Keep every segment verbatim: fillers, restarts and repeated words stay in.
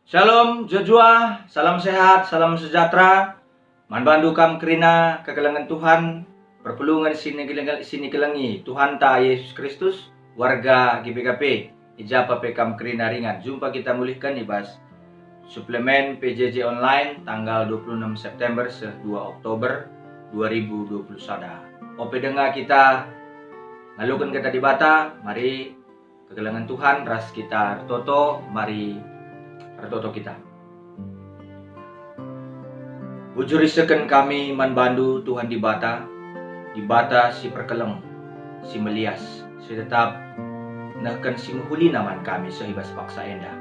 Shalom, juah-juah, salam sehat, salam sejahtera. Man bandu kam kerina kekelengen Tuhan, perpulungen si nikeleng-, si nikelengi Tuhanta Yesus Kristus, warga G B K P, i ja pe kam kerina ringan. Jumpa kita mulihken i bas suplemen P J J online tanggal dua puluh enam September seh dua Oktober dua ribu dua puluh sada. Ope denga kita ngaloken Kata Dibata, mari kekelengen Tuhan ras kita ertoto, mari ertoto kita. Bujur isehken kami man bandu, Tuhan Dibata, Dibata si perkeleng, si melias, si tetap nehken si mehulina man kami seh i bas paksa enda.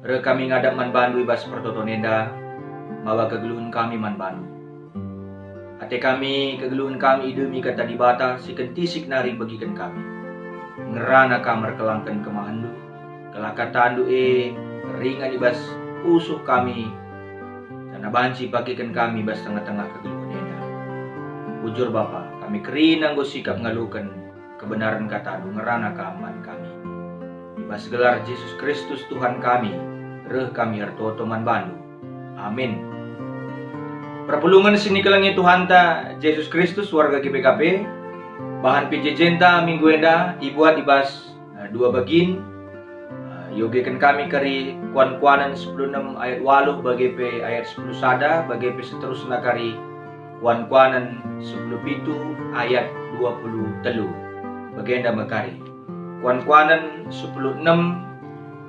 Reh kami ngadap man bandu i bas pertoton enda, mawa kegeluhen kami man bandu. Ate kami, kegeluhen kami idemi Kata Dibata si kentisik nari ibegiken kami. Ngerana kam erkelangken kemahenndu, gelah katandu e ringan i bas pusuh kami, janah banci ipakiken kami i bas tengah-tengah kegeluhen enda. Bujur Bapa, kami kerina enggo sikap ngaloken kebenaren katandu, ngerana kam man kami. I bas gelar Jesus Kristus Tuhan kami, reh kami ertoto man bandu. Amin. Perpulungen si nikelengi Tuhanta Jesus Kristus, warga G B K P, bahan P J J-nta minggu enda ibuat i bas, eh, dua bagin. Eh, iogeken kami kari Kuan-kuanen sepuluh enem ayat waluh, bage pe ayat sepuluh sada, bage pe seterusna kari Kuan-kuanen sepuluh pitu ayat dua puluh telu. Bagenda me kari. Kuan-kuanen sepuluh enem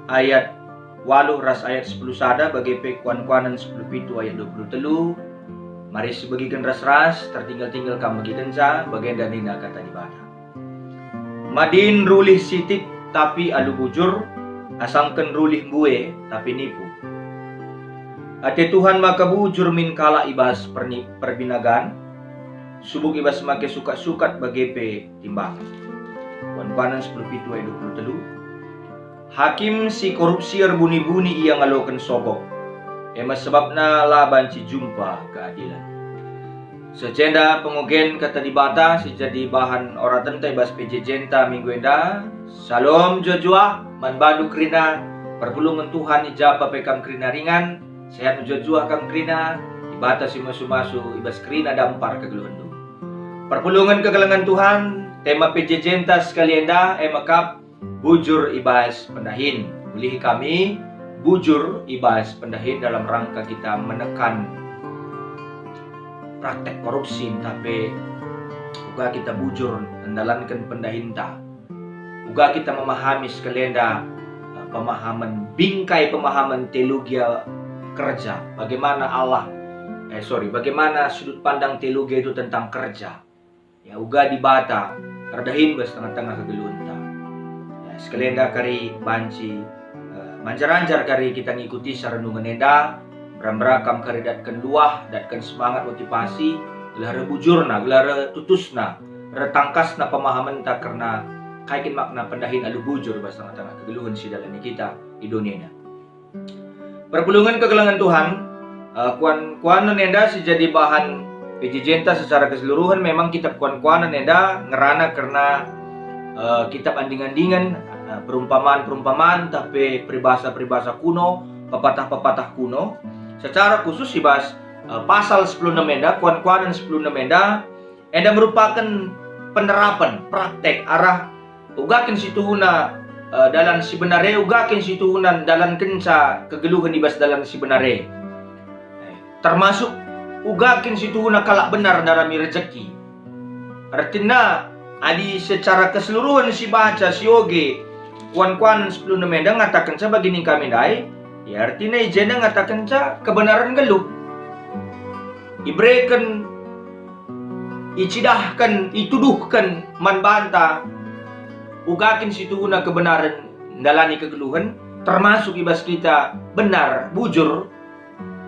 ayat waluh ras ayat sepuluh sada, bage pe Kuan-kuanen sepuluh pitu ayat dua puluh telu. Mari sibegiken ras-ras, tertinggel-tinggel kam megikenca, bagenda nina Kata Dibata. Madin rulih sitik, tapi alu bujur, asangken rulih mbue, tapi nipu. Ate Tuhan maka bujur min kalak i bas perni-, perbinagan, subuk i bas make sukat-sukat bage pe timbangen. Kuan-kuanen sepuluh pitu ayat dua puluh telu. Hakim si korupsi erbuni-buni ia ngaloken sogok, e me sebabna la banci jumpa keadilen. Seh enda pengogen Kata Dibata si jadi bahan oratenta i bas P J J-nta minggu enda. Shalom, juah-juah, man bandu kerina perpulungen Tuhan i ja pe kam kerina ringan, sehat mejuah-juah kam kerina, Dibata si masu-masu i bas kerina dampar kegeluhenndu. Perpulungen kekelengen Tuhan, tema P J J-nta sekali enda, e me kap, bujur i bas pendahin. Ulihi kami bujur i bas pendahin dalam rangka kita menekan praktek korupsi, tapi uga kita bujur ndalanken pendahinta. Uga kita memahami sekali enda, eh, pemahaman bingkai, pemahaman teologia kerja. Bagaimana Allah, eh, sorry, bagaimana sudut pandang teologia itu tentang kerja. Ya, uga Dibata erdahin bas tengah-tengah kegeluhenta. Ya, sekali enda kari banci, eh, manjar-anjar kari kita ngikuti renungen enda, mbera-mbera kam kari datken luah, datken semangat, motivasi, gelah reh bujurna, gelah reh tutusna, reh tangkasna pemahamenta kerna kai kin makna pendahin alu bujur bas tengah-tengah kegeluhen si dalani kita i doni enda. Perpulungen kekelengen Tuhan, eh, kuan-kuanen enda si jadi bahan P J J-nta secara keseluruhen. Memang kitab Kuan-kuanen enda ngerana kerna, eh, kitab anding-andingen, eh, perumpamaan-perumpamaan, tah pe peribasa-peribasa kuno, pepatah-pepatah kuno. Secara khusus i bas, eh, pasal sepuluh enem enda, Kuan-kuanen sepuluh enem enda, enda merupaken penerapen praktek arah uga kin situhuna, eh, dalan si benar e, uga kin situhuna ndalankenca kegeluhen i bas dalan si benar e. Eh, termasuk uga kin situhuna kalak benar ndarami rejeki. Ertina, adi secara keseluruhen sibaca, sioge Kuan-kuanen sepuluh enem enda ngatakenca bagi ning kami ndai, ya, ertina i jenda ngatakenca kebenaren nggeluh. Ibereken, icidahken, ituduhken man banta uga kin situhuna kebenaren ndalani kegeluhen, termasuk i bas kita benar, bujur,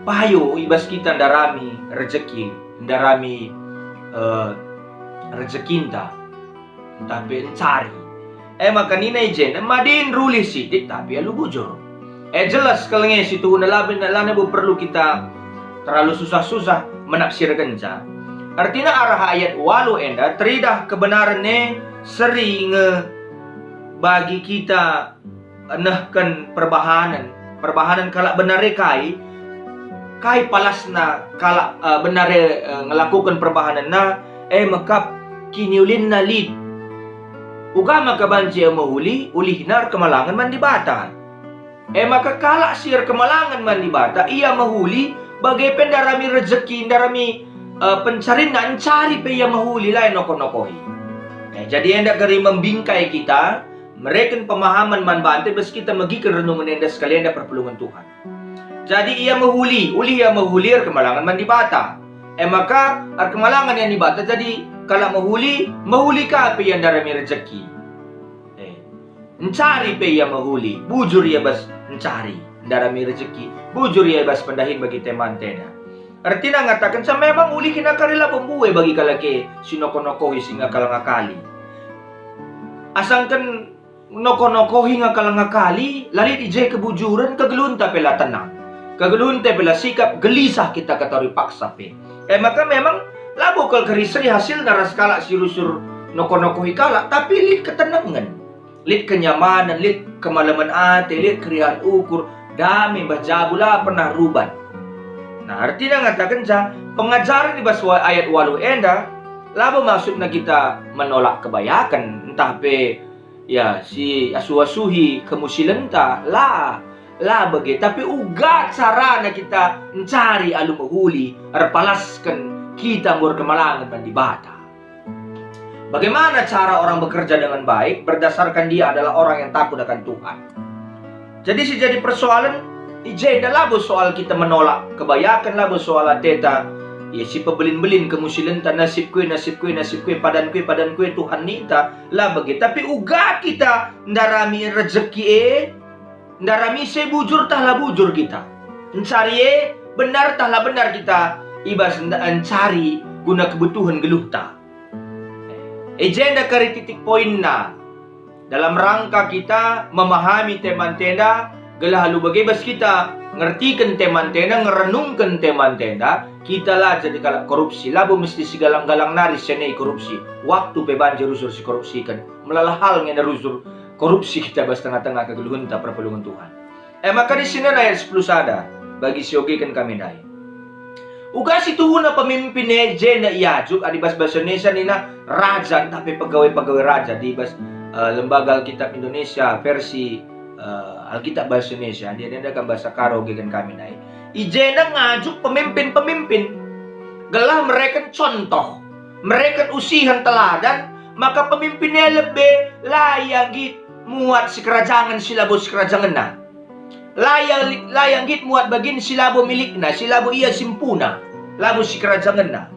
payo i bas kita ndarami rejeki, ndarami, eh, rejekinta, ntah pe ncari. E maka nina i jenda, madin rulih sitik tapi alu bujur. E jelas kal nge situhuna, la ben-, lanai bo perlu kita terlalu susah-susah menafsirkenca. Ertina arah ayat waluh enda, teridah kebenaren e seri nge bagi kita nehken perbahanen. Perbahanen kalak benar e kai? Kai palasna kalak, eh, benar e, eh, ngelakoken perbahanenna, e mekap kiniulinna lit. Uga maka banci ia mehuli, ulihna erkemalangen man Dibata. E maka kalak si erkemalangen man Dibata, ia mehuli, bage pe ndarami rejeki, ndarami, eh, pencarinna, encari pe ia mehuli, la inokoh-nokohi. Eh, jadi enda kari membingkai kita, mereken pemahaman man banta bas kita megiken renungen enda sekali enda perpulungen Tuhan. Jadi ia mehuli, ulih ia mehuli erkemalangen man Dibata. E maka erkemalangen ia Dibata jadi kalak mehuli, mehuli ka pe ia ndarami rejeki. Eh, encari pe ia mehuli, bujur ia bas encari, ndarami rejeki, bujur ia bas pendahin bagi temanta enda. Ertina ngatakenca memang ulihna kari labo mbue bagi kalak e si nokoh-nokohi si ngakal-ngakali. Asangken nokoh-nokohi ngakal-ngakali, la lit i je kebujuren, kegeluhenta pe la tenang. Kegeluhenta pe la sikap, gelisah kita katauri paksa pe. E maka memang labo kal kari seri hasilna ras kalak si rusur nokoh-nokohi kalak, tapi lit ketenengen, lit kenyamanen, lit kemalemen ate, lit keriahen ukur, dame, bah jabu, la pernah rubat. Nah, ertina ngatakenca pengajaren i bas wa-, ayat waluh enda, labo maksudna kita menolak kebayaken, ntah pe, ya, si asuh-asuhi kemusilenta, la, la bage, tapi uga carana kita encari alu mehuli, erpalasken kita enggo erkemalangen man Dibata. Bagaimana cara orang bekerja dengan baik? Berdasarkan dia adalah orang yang takut akan Tuhan. Jadi si jadi persoalen i jenda labo soal kita menolak kebayaken, labo soal ateta, ya, si pebelin-belin kemusilenta, nasib kue, nasib kue, nasib kue, padan kue, padan kue, Tuhan ninta, la bage. Tapi uga kita ndarami rejeki e, ndarami se bujur tah la bujur kita. Encari e benar tah la benar kita i bas enda-, encari guna kebutuhen geluhta. I jenda kari titik poinna. Dalam rangka kita memahami temanta enda, gelah alu bage bas kita ngertiken temanta enda, ngerenungken temanta enda, kita la jadi kalak korupsi, labo mesti si galang-galang nari senei korupsi. Waktu pe banci rusur si korupsiken, melala hal nge rusur korupsi kita bas tengah-tengah kegeluhenta perpulungen Tuhan. E maka di sini ayat sepuluh sada, bagi si ogeken kami ndai. Uga si tuhuna pemimpin e jenda iajuk, adi bas bahasa Indonesia nina raja ntah pe pegawai-pegawai raja di bas, eh, Lembaga Alkitab Indonesia versi, eh, Alkitab bahasa Indonesia, dia nenda kan bahasa Karo ogeken kami ndai. I jenda ngajuk pemimpin-pemimpin gelah mereken contoh, mereken usihen teladan, maka pemimpin e lebe la ia nggit muat sikerajangen si labo sikerajangenna. La ia, la ia nggit muat bagin si labo milikna, si labo ia si mpuna, labo sikerajangenna.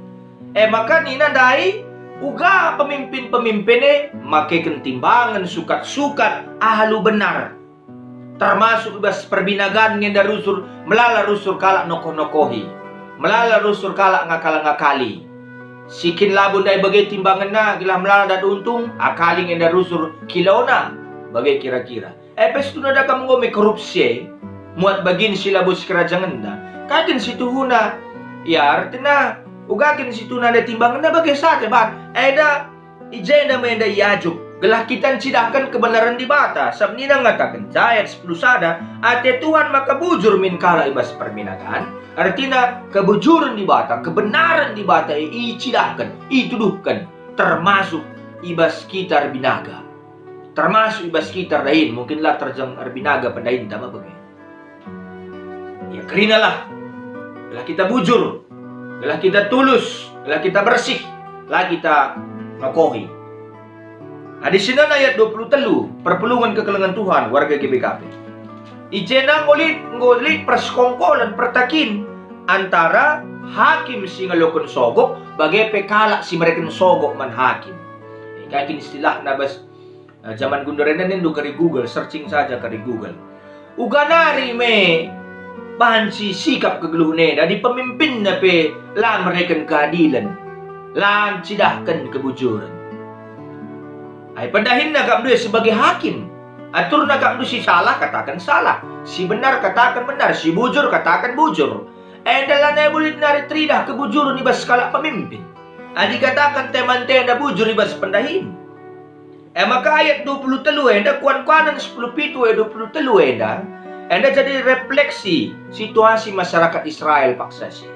E maka nina ndai, uga pemimpin-pemimpin e makeken timbangen sukat-sukat alu benar. Termasuk i bas perbinagan nge enda rusur, melala rusur kalak nokoh-nokohi, melala rusur kalak ngakal-ngakali. Si kin labo ndai bage timbangenna, gelah melala dat untung, akali nge enda rusur kilona, bage kira-kira. E pe situhuna da kam enggo me korupsi e, muat bagin si labo sikerajangenna. Kai kin situhuna, ya, ertina, uga kin situhuna ndai timbangenna bage saja, bahan. Enda, i jenda me enda iajuk, gelah kita ncidahken kebenaran Dibata. Sabap nina ngataken ayat sepuluh sada, "Ate Tuhan maka bujur min kalak i bas perbinagan." Ertina, kebujuren Dibata, kebenaran Dibata e icidahken, ituduhken, termasuk i bas kita erbinaga. Termasuk i bas kita erdahin, mungkin la terjeng erbinaga pendahinta me bage. Ya, kerinalah. Gelah kita bujur, gelah kita tulus, gelah kita bersih, la kita nokohi. Nah, di sini ayat dua puluh telu, perpulungen kekelengen Tuhan, warga G B K P. I jenda enggo lit, enggo lit persekongkolen, pertakin antara hakim si ngeluhken sogok, bage pe kalak si mereken sogok man hakim. Kai kin istilahna bas Eh, jaman gundurenda nindu kari Google, searching saja kari Google. Uga nari me banci sikap kegeluhen enda, adi pemimpinna pe la mereken keadilen, la ncidahken kebujuren. Ai pendahinna kap ndu e sebagai hakim. Aturna kap ndu si salah, kataken salah. Si benar, kataken benar. Si bujur, kataken bujur. Enda lanai bulit nari teridah kebujuren i bas kalak pemimpin. Adi kataken temanta enda bujur i bas pendahin. E maka ayat dua puluh telu enda, kuan-kuanen sepuluh pitu ayat dua puluh telu enda, Enda jadi refleksi situasi masyarakat Israel paksa si.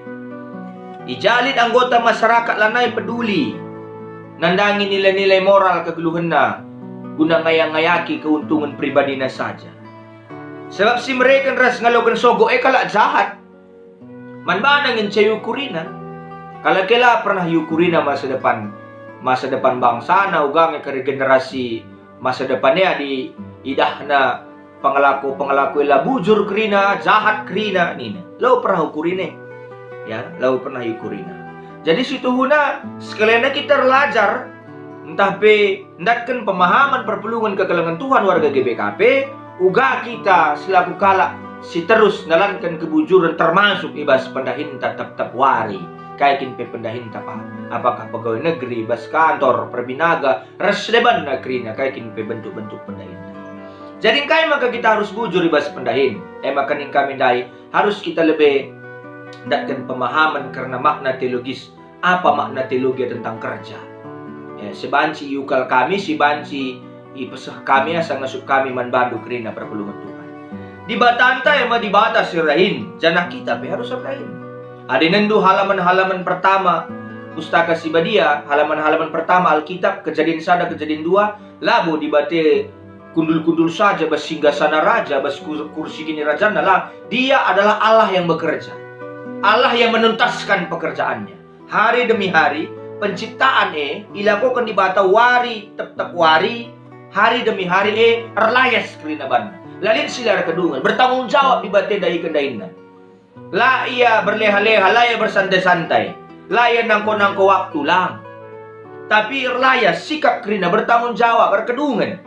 I ja lit anggota masyarakat lanai peduli nandangi nilai-nilai moral kegeluhenna guna ngaya-ngayaki keuntungen pribadina saja. Sebab si mereken ras ngaloken sogok e kalak jahat. Man bana ngenca iukurina. Kalak e la pernah iukurina masa depan, masa depan bangsana uga nge kari generasi masa depan e adi idahna pengelaku-pengelaku e la bujur kerina, jahat kerina, nina. La pernah ukurina. Ya, la pernah iukurina. Jadi situhuna sekalian kita erlajar, ntah pe ndatken pemahaman perpulungen kekelengen Tuhan warga G B K P, uga kita selaku kalak si terus nalanken kebujuren termasuk i bas pendahinta tep-tep wari. Kai kin pe pendahinta pa? Apakah pegawai negeri, bas kantor, perbinaga, ras debanna kerina, kai kin pe bentuk-bentuk pendahinta. Jadi engkai maka kita harus bujur i bas pendahin? E maka ning kami ndai harus kita lebe ndatken pemahaman kerna makna teologis. Apa makna teologi tentang kerja? Eh, si banci iukal kami, si banci ipeseh kami asa ngasup kami man bandu kerina perpulungen Tuhan. Dibatanta e me Dibata si erdahin, janah kita pe harus erdahin. Adi nendu halaman-halaman pertama Pustaka Si Badia, halaman-halaman pertama Alkitab, Kejadin sada, Kejadin dua, labo Dibata kundul-kundul saja bas singgasana raja, bas kur-, kursi kinirajanna, la. Dia adalah Allah yang bekerja. Allah yang menuntaskan pekerjaannya. Hari demi hari, penciptaan e ilakoken Dibata wari tep-tep wari, hari demi hari e erlayas kerina banna. La lit si la erkedungen, bertanggung jawab Dibata ndahiken dahinna. La ia berleha-leha, la ia bersantai-santai, la ia nangko-nangko waktu, lang. Tapi erlayas, sikap kerina, bertanggung jawab, erkedungen.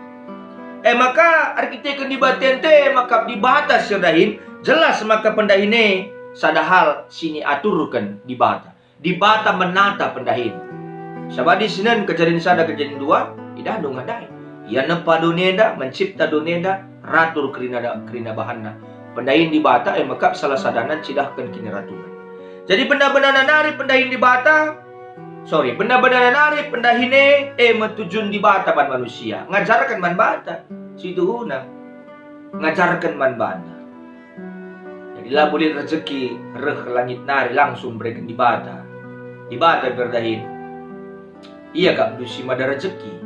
E maka erkiteken Dibata ente, e maka Dibata si erdahin, jelas maka pendahin e sada hal si niaturken Dibata. Dibata menata pendahin. Sabap adi sinen Kejadin sada, Kejadin dua, idah dungah ndai. Ia nepa doni enda, mencipta doni enda, ratur kerina da-, kerina bahanna. Pendahin Dibata e mekap salah sadana ncidahken kiniraturen. Jadi bena-benana nari pendahin Dibata, sorry, bena-benana nari pendahin e, e me tujun Dibata man manusia, ngajarken man banta, situhuna, ngajarken man banta. Jadi labo lit rejeki reh langit nari langsung ibereken Dibata. Dibata pe erdahin. Ia kap ndu si mada rejeki.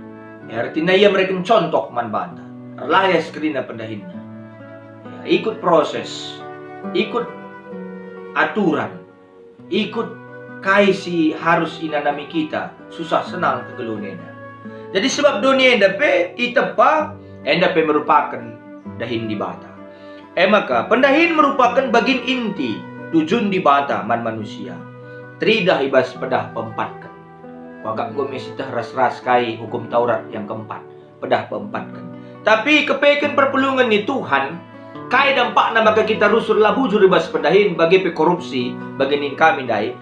E, ertina ia mereken contoh man banta. Erlayas kerina pendahinna. Ya, ikut proses, ikut aturan, ikut kai si harus inanami kita, susah senang kegeluhen enda. Jadi sebab doni enda pe itepa, enda pe merupaken dahin Dibata. E maka, pendahin merupaken bagin inti tujun Dibata man manusia. Teridah i bas pedah peempatken. Kuakap enggo me sieteh ras-ras kai Hukum Taurat yang keempat, pedah peempatken. Tapi kepeken perpulungen ni Tuhan, kai dampakna maka kita rusur la bujur i bas pendahin, bage pe korupsi, bage ning kami ndai?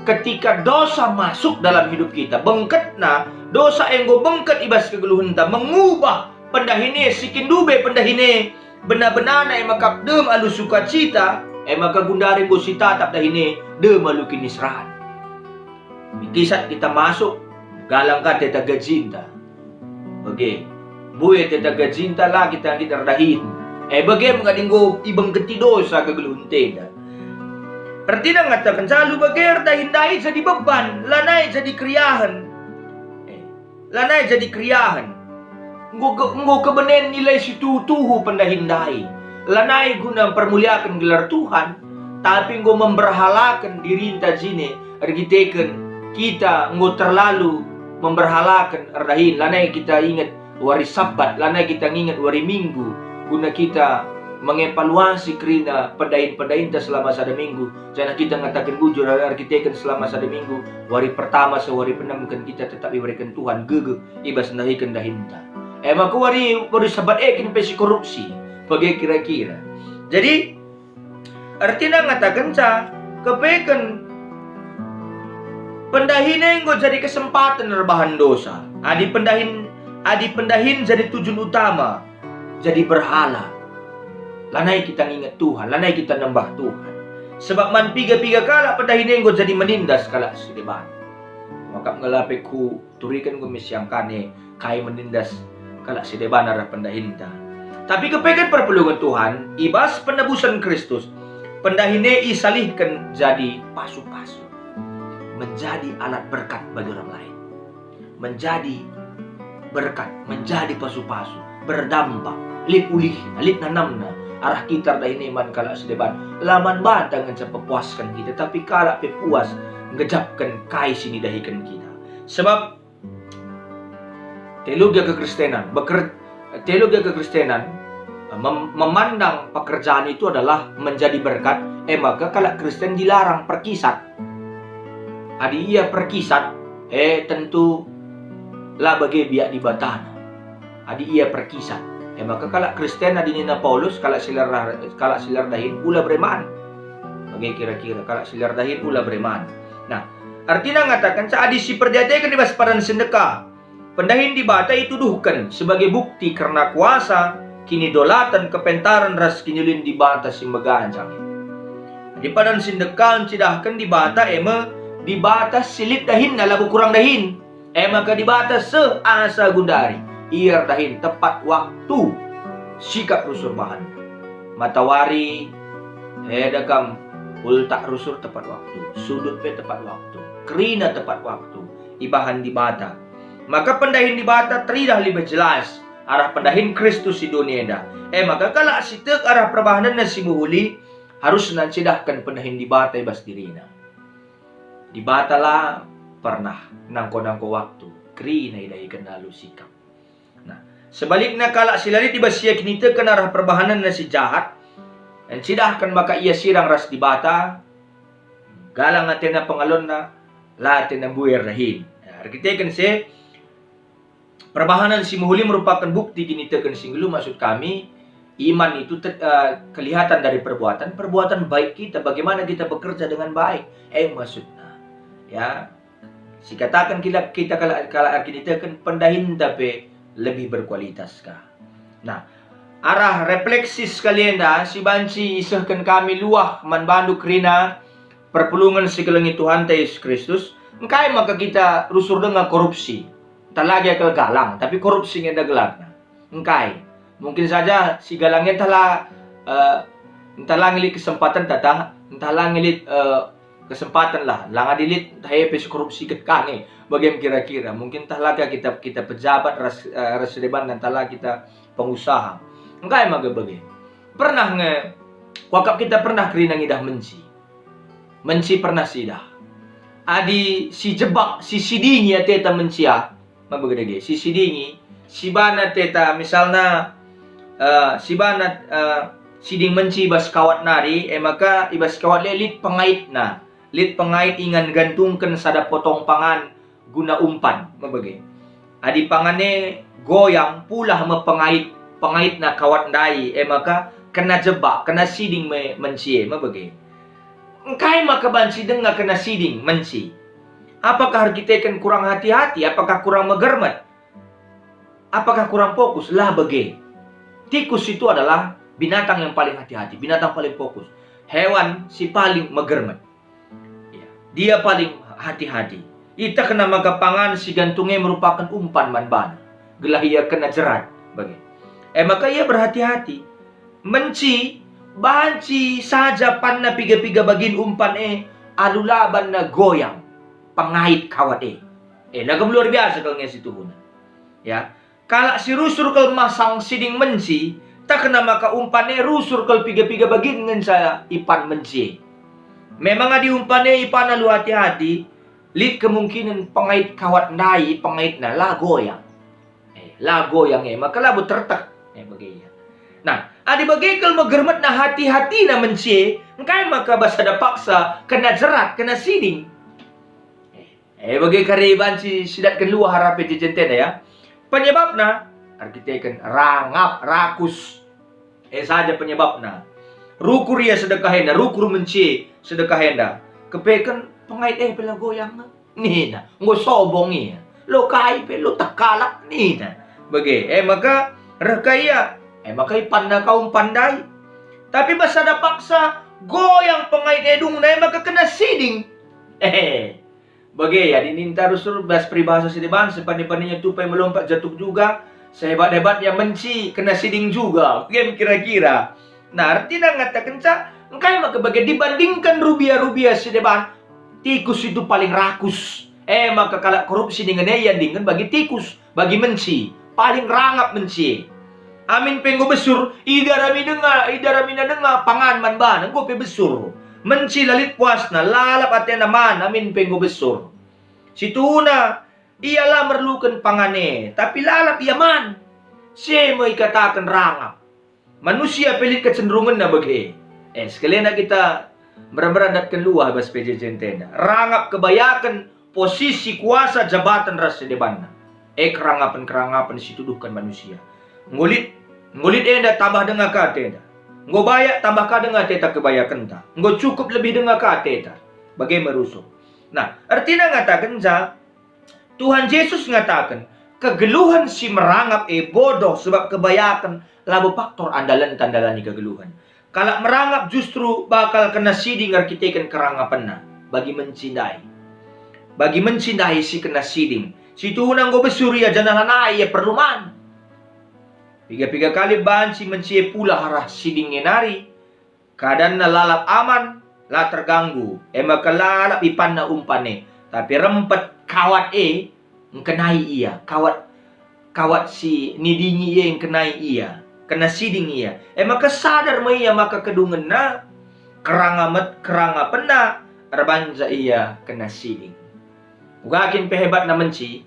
Ketika dosa masuk dalam hidup kita, bengketna, dosa enggo bengket i bas kegeluhenta, mengubah pendahin e, si kin ndube pendahin e, bena-benana e maka dem alu sukacita, e maka gundari enggo sitatap dahin e, dem alu kiniseran. Mikisat kita masuk, galang ka teta gajinta. Bage, mbue teta gajinta la kita nggit erdahin. E bage me adi enggo ibengketi dosa kegeluhenta enda. Ertina ngatakenca alu bage erdahin ndai jadi beban, lanai jadi keriahen. Eh, lanai jadi keriahen. Enggo ke-, enggo kebenen nilai si tuhu-tuhu pendahin ndai. Lanai guna mpermuliaken gelar Tuhan, tapi enggo memberhalaken dirinta jine erkiteken kita enggo terlalu memberhalaken erdahin. Lanai kita inget wari Sabat, lanai kita nginget wari Minggu, guna kita mengevaluasi kerina pendahin-pendahinta selama sada minggu, janah kita ngataken bujur erkiteken selama sada minggu, wari pertama seh wari peenemken kita tetap ibereken Tuhan gegeh i bas ndahiken dahinta. E maka wari, wari Sabat e kin pe si korupsi, bage kira-kira. Jadi, ertina ngatakenca, kepeken pendahin e enggo jadi kesempaten erbahan dosa. Adi pendahin, adi pendahin jadi tujun utama, jadi berhala, lanai kita nginget Tuhan, lanai kita nembah Tuhan. Sebab man piga-piga kalak pendahin e enggo jadi menindas kalak si deban. Maka ngelape ku turiken enggo me siangkane kai menindas kalak si deban arah pendahinta. Tapi kepeken perpulungen Tuhan, i bas penebusen Kristus, pendahin e isalihken jadi pasu-pasu, menjadi alat berkat bagi orang lain, menjadi berkat, menjadi pasu-pasu, berdampak, lit ulihna, lit nanamna, arah kita erdahin e man kalak si deban, la man banta ngenca pepuasken kita, tapi kalak pe puas ngejapken kai si nidahiken kita. Sebab teologi kekristenan, beker-, teologi kekristenan, mem-, memandang pekerjaan itu adalah menjadi berkat, e maka kalak Kristen dilarang perkisat. Adi ia perkisat, e tentu la bage biak Dibatana. Adi ia perkisat, e maka kalak Kristen adi nina Paulus, kalak si lerah, kalak si lerdahin, ula bereman. Bage kira-kira, kalak si lerdahin, ula bereman. Nah, artina ngatakenca adi si perdiateken i bas padan si ndeka, pendahin Dibata ituduhken sebagai bukti kerna kuasa, kinidolaten, kepentaren ras kiniulin Dibata si meganjang. Adi padan si ndeka ncidahken Dibata e me Dibata si lit dahinna, labo kurang dahin. E maka Dibata seh asa gundari, ia erdahin tepat waktu sikap rusur bahan. Matawari, eda kam, ultak rusur tepat waktu, sudut pe tepat waktu, kerina tepat waktu, ibahan Dibata. Maka pendahin Dibata teridah lebih jelas arah pendahin Kristus i doni enda. E maka kalak si tek arah perbahanenna si mehuli arusna ncidahken pendahin Dibata i bas dirina. Dibata la pernah nangko-nangko waktu, kerina idahikenna alu sikap. Nah, sebalikna kalak si la lit i bas ia kiniteken arah perbahanenna si jahat, ncidahken maka ia sirang ras Dibata, galang atena pengalonna, la atena mbue erdahin. Nah, erkiteken si e, perbahanen si mehuli merupaken bukti kiniteken si nggeluh, maksud kami, iman itu te-, eh, kelihatan dari perbuatan, perbuatan baik kita, bagaimana kita bekerja dengan baik. E maksudna. Ya, sikataken kita, kita kalak, kalak erkiniteken, pendahinta pe lebih berkualitas ka. Nah, arah refleksi sekali enda si banci isehken kami luah man bandu kerina perpulungen si kelengi Tuhanta Yesus Kristus, engkai maka kita rusur denga korupsi? Ntah lagi kal galang, tapi korupsi nge enda gelarna. Engkai? Mungkin saja si galang e ntah la, eh, ntah la nge lit kesempatenta, ntah la nge lit, eh, kesempatan lah, la ngadi lit ntah e pe si korupsiken ka nge. Bage me kira-kira, mungkin ntah la ka kita, kita pejabat ras, eh, ras si deban, ntah la kita pengusaha. Engkai maka bage? Pernah nge, kuakap kita pernah kerina ngidah menci. Menci pernah siidah. Adi si jebak, si sidingi ateta menci ah, maba gedege, si sidingi, si bana ateta, misalna, eh, si bana, eh, siding menci i bas kawat nari, e maka i bas kawat le lit pengaitna, lit pengait ingan gantungken sada potong pangan guna umpan, maba ge. Adi pangan e goyang, pulah me pengait, pengaitna kawat ndai, e maka kena jebak, kena siding me menci e, maba ge. Engkai maka banci denga kena siding menci? Apakah erkiteken kurang hati-hati? Apakah kurang megermet? Apakah kurang fokus? La bage. Tikus itu adalah binatang yang paling hati-hati, binatang paling fokus, hewan si paling megermet. Ya, dia paling hati-hati. Ietehna maka pangan si gantung e merupaken umpan man bana, gelah ia kena jerat bage. E maka ia berhati-hati. Menci, banci saja panna piga-piga bagin umpan e, alu la banna goyang pengait kawat e. E, la kam luar biasa kal nge situhuna. Ya, kalak si rusur kal masang siding menci, ietehna maka umpan e rusur kal piga-piga bagin ngenca ipan menci e. Memang adi umpan e ipan alu hati-hati, lit kemungkinen pengait kawat ndai pengaitna la goyang. Eh, la goyang e, maka labo terteh. Eh, bage ia. Nah, adi bage kal megermetna hati-hatina menci e, engkai maka bas sada paksa kena jerat, kena siding? Eh, eh, bage kari banci sidatken luah arah pe jejentena, ya. Penyebabna, erkiteken rangap, rakus. E saja penyebabna. Rukur ia sedekah enda, rukur menci e sedekah enda. Kepeken pengait e pe la goyang nge. Nina, enggo sobong ia. Lo kai pe, lo tekalak, nina. Bage, e maka reh ka ia. E maka ipanna ka umpan ndai. Tapi bas sada paksa, goyang pengait e dungna, e maka kena siding. Ehe. Bage, adi ninta rusur bas peribahasa si deban, sepande-pandenya tupai melompat jatuh juga, Sehebat-hebatnya menci, kena siding juga. Bage kira-kira. Nah, ertina ngatakenca, engkai maka bage dibandingken rubia-rubia si deban, tikus itu paling rakus. E maka kalak korupsi dingen e iandingken bagi tikus, bagi menci. Paling rangap menci e. Amin pe enggo besur, idarami denga, idaramina denga pangan man bana, enggo pe besur. Menci la lit puasna, lalap atena man, amin pe enggo besur. Situhuna, ia la merluken pangan e, tapi lalap ia man. Si e me ikataken rangap. Manusia pe lit kecenderungenna bage. Eh, sekalina kita mera-mera ndatken luah bas P J J N tenda. Rangap kebayaken posisi, kuasa, jabaten ras si debanna. E kerangapen-kerangapen si tuduhken manusia. Enggo lit, enggo lit enda tambah denga ka atenda. Enggo bayak tambah ka denga ateta kebayakenta. Enggo cukup lebih denga ka ateta. Bage me rusur. Nah, ertina ngatakenca, Tuhan Jesus ngataken, kegeluhen si merangap e bodoh, sebab kebayaken labo faktor andalenta ndalani kegeluhen. Kalak merangap justru bakal kena siding erkiteken kerangapenna bagi menci ndai. Bagi menci ndai si kena siding, situhuna enggo besur ia janah lanai ia perlu man. Piga-piga kali banci menci e pulah arah siding e nari, keadanna lalap aman, la terganggu, e maka lalap ipanna umpan e, tapi rempet kawat e ngkenai ia, kawat, kawat si nidingi e ngkenai ia, kena siding ia. E maka sadar me ia maka kedungenna, kerangamet-, kerangapenna, erbahanca ia kena siding. Uga kin pe hebatna menci,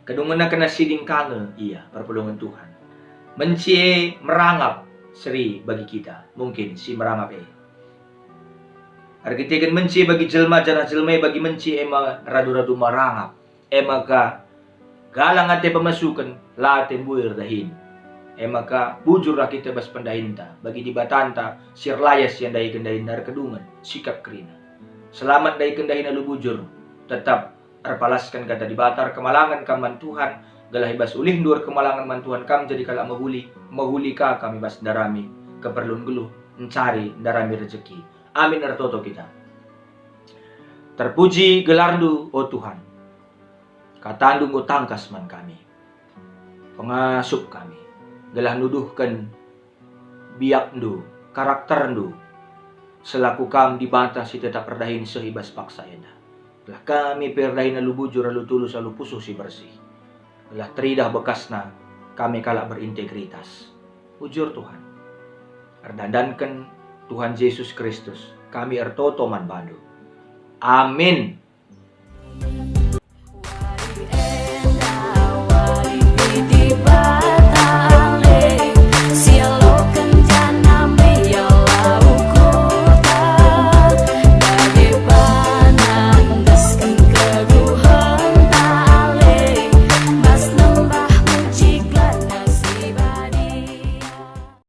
kedungenna kena siding ka nge ia, perpulungen Tuhan. Menci e merangap seri bagi kita, mungkin si merangap e. Erkiteken menci e bagi jelma, janah jelma e bagi menci e me radu-radu merangap. E maka, galang ate pemasuken, la ate mbue erdahin. E maka, bujurlah kita bas pendahinta, bagi Dibatanta, si erlayas ia ndahiken dahinna erkedungen, sikap kerina. Selamat ndahiken dahin alu bujur, tetap erpalasken kata Dibata, erkemalangen kam man Tuhan, gelah i bas ulihndu erkemalangen man Tuhan kam jadi kalak mehuli, mehuli ka kam i bas ndarami keperlun geluh, ncari ndarami rejeki. Amin, ertoto kita. Terpuji gelarNdu, o Tuhan. KataNdu enggo tangkas man kami, pengasup kami, gelah nuduhken biakNdu, karakterNdu, selaku Kam Dibata si tetap erdahin seh i bas paksa enda. Gelah kami pe erdahin alu bujur, alu tulus, alu pusuh si bersih. Gelah teridah bekasna kami kalak berintegritas. Bujur Tuhan. Erdandanken Tuhan Jesus Kristus, kami ertoto man baNdu. Amin.